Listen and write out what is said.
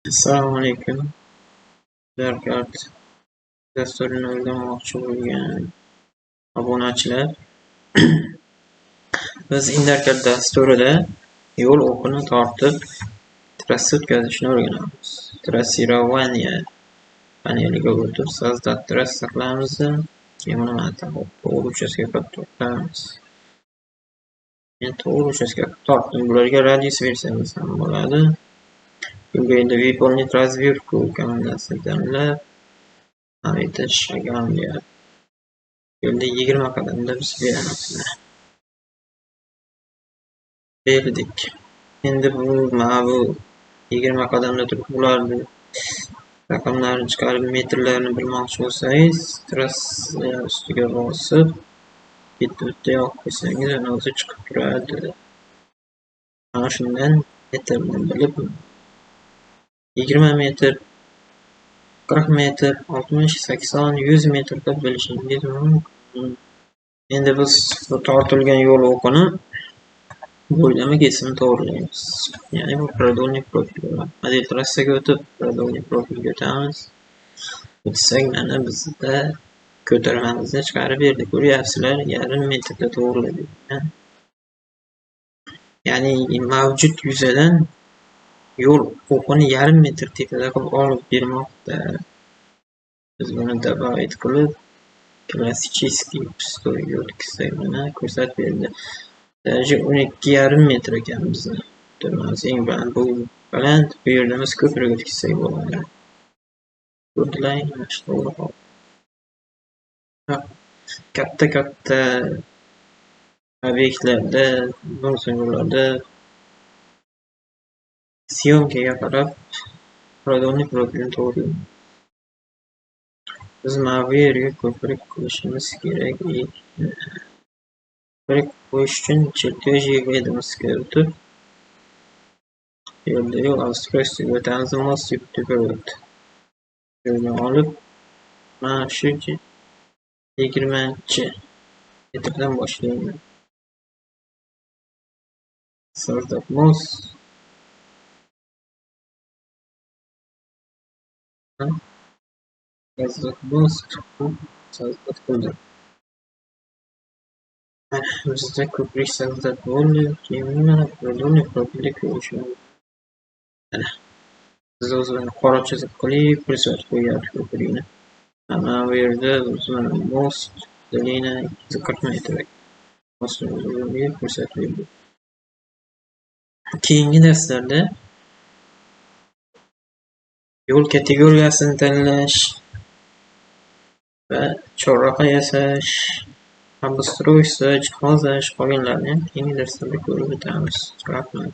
Assalomu alaykum. Darkart dasturini o'rganmoqchi bo'lgan obunachilar. Biz Indarkart dasturida yo'l o'qini tortib trassa o'tkazishni o'rganamiz. Trassирование paneliga o'tib, создать trassa qilamiz. Keyin buni mana to'g'ri uchastkaga tortamiz. Men to'g'ri uchastkaga tortdim. Bularga radius bersangiz ham bo'ladi. Bunga endi выполнить развертку komandasini tanlab, mana bu yerda шагам deyapti. Bu yerda 20 qadamda biz beramiz. Berdik. Endi bu mana bu 20 qadamda turib ularni raqamlarni chiqarib metrlarni bilmoqchi bo'lsangiz, trassa ustiga bosib, bitta yoqib qo'ysangiz, ana o'zi chiqib turadi. Mana shundan metrni bilib 20 metr, 40 metr, 60, 80, 100 metr deb bilishingiz mumkin. Endi biz bu tortilgan yo'l o'qini bo'ylama kesimni to'g'rilaymiz. Ya'ni bu продольный profil bo'ladi. Model trassaga o'tib, продольный profilga o'tamiz. O'tsak, mana bizda ko'tarmamizni chiqarib berdi. Ko'ryapsizlar, yarim metrda to'g'riladik. Ya'ni mavjud yuzadan yo'l o'qini yarim metr tepada qilib olib bermoqda. Biz buni добавить qilib, klassический пустой ga o'tkazsak, mana ko'rsatib berdi. Даже 12,5 metr ekan bizni ko'tarmamiz. Eng baland bu baland, bu yerda biz ko'prik o'tkazsak bo'ladi. Ko'rdilar, mana shu to'g'ri. Katta-katta obyektlarda, yo'llarda syomkaga qarab продольный profilni to'g'rilaymiz. Biz mana bu yerga ko'prik qo'yishimiz kerak. Ko'prik qo'yish uchun чертежи ведомость ga o'tib, bu yerda yo'l устройство ga o'tamiz, мост путепровод. Bu yerdan olib, mana shu 20-metrdan boshlayman. Создать мост. Создать мост, создать qildim. Bizda ko'prik создать bo'ldi. Keyin mana продольный profilda ko'rishimiz. Mana biz o'zi qora chiziq qilib ko'rsatib qo'yyapti ko'prikni. Mana bu yerda mana мост длина 240 metr. Most uzunligi ko'rsatib berdi. Keyingi darslarda yo'l kategoriyasini tanlash va chorraha yasash, обустройство, jihozlash qolganlarini ham keyingi darslarda ko'rib o'tamiz. Rahmat.